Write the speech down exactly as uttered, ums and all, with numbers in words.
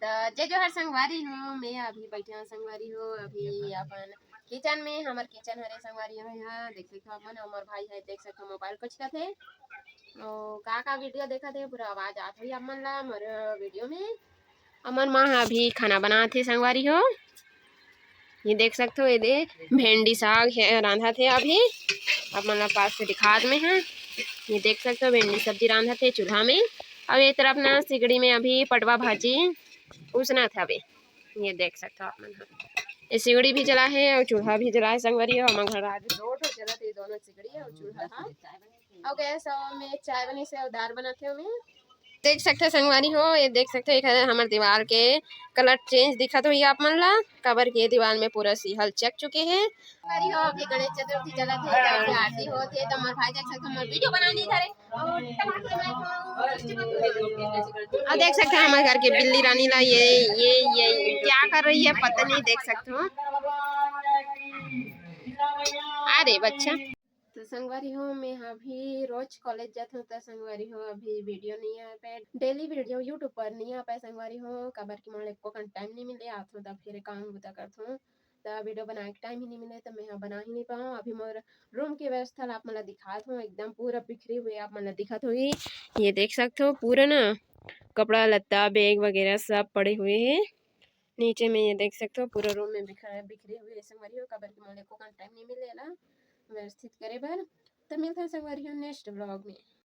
त जय जोहार संगवारी हो, मैं अभी बैठे हूँ संगवारी हो, अभी अपन किचन में, हमर किचन हरे संगवारी हो। यहाँ देख सकते हो अपन, हमर भाई है, देख सकते हो मोबाइल कोचकत है। ओ का का वीडियो देखत है, पूरा आवाज आत होही आप मन ला मोर वीडियो में। हमर माँ ह अभी खाना बनात हे संगवारी हो। ये देख सकते हो, ये दे भेंडी साग है, रांधत हे अभी। आप मन ला पास से दिखात में है। ये देख सकते हो, भेंडी सब्जी रांधत हे चूल्हा में। और ये तरफ ना सिगड़ी में अभी पटवा भाजी उसनत हवे। ये देख सकते हो आप मन ह, ये सिगड़ी भी जला है और चूल्हा भी जला है संगवारी हो। हमर घर आज दो ठो जलत हे, दोनों सिगड़ी और चूल्हा ह। और गैस में चाय बनी से और दाल बनाते हो मैं। देख सकते हो संगवारी हो, ये देख सकते हो, एक हमर दीवार के कलर चेंज दिखत होही आप मन ला, काबर के ये दीवार में पूरा सीहल चक चुके हैं। संगवारी हो, अभी गणेश चतुर्थी चलत है, तो अभी आरती होत है, तो हमर भाई देख सकते हो, हमर वीडियो बना नहीं धरे। और देख सकते हैं हमारे घर के बिल्ली रानी ला, ये ये ये क्या कर रही है पता नहीं, देख सकते हो। अरे बच्चा, तो संगवारी हो, मैं अभी रोज कॉलेज जात हूँ, तो संगवारी हो अभी वीडियो नहीं आ पाए, डेली वीडियो YouTube पर नहीं आ पाए संगवारी हो, काबर कि मोला एको कन टाइम नहीं मिले, आत हूँ तो फिर काम बुता करत हूँ, तो वीडियो बनाए के टाइम ही नहीं मिले, तो मैं ह बना ही नहीं पाऊँ। अभी मोर रूम की व्यवस्था ला आप मन ला दिखात हूँ, एकदम पूरा बिखरी हुई आप मन ला दिखत होही। ये देख सकते हो पूरा ना कपड़ा लत्ता बैग वगैरह सब पड़े हुए हैं नीचे में। ये देख सकते हो पूरा रूम में बिखरे बिखरे हुए संगवारी हो, काबर कि मोला एको कन टाइम नहीं मिलेला व्यवस्थित करे बर। तो मिलते हैं संगवारी हो नेक्स्ट व्लॉग में।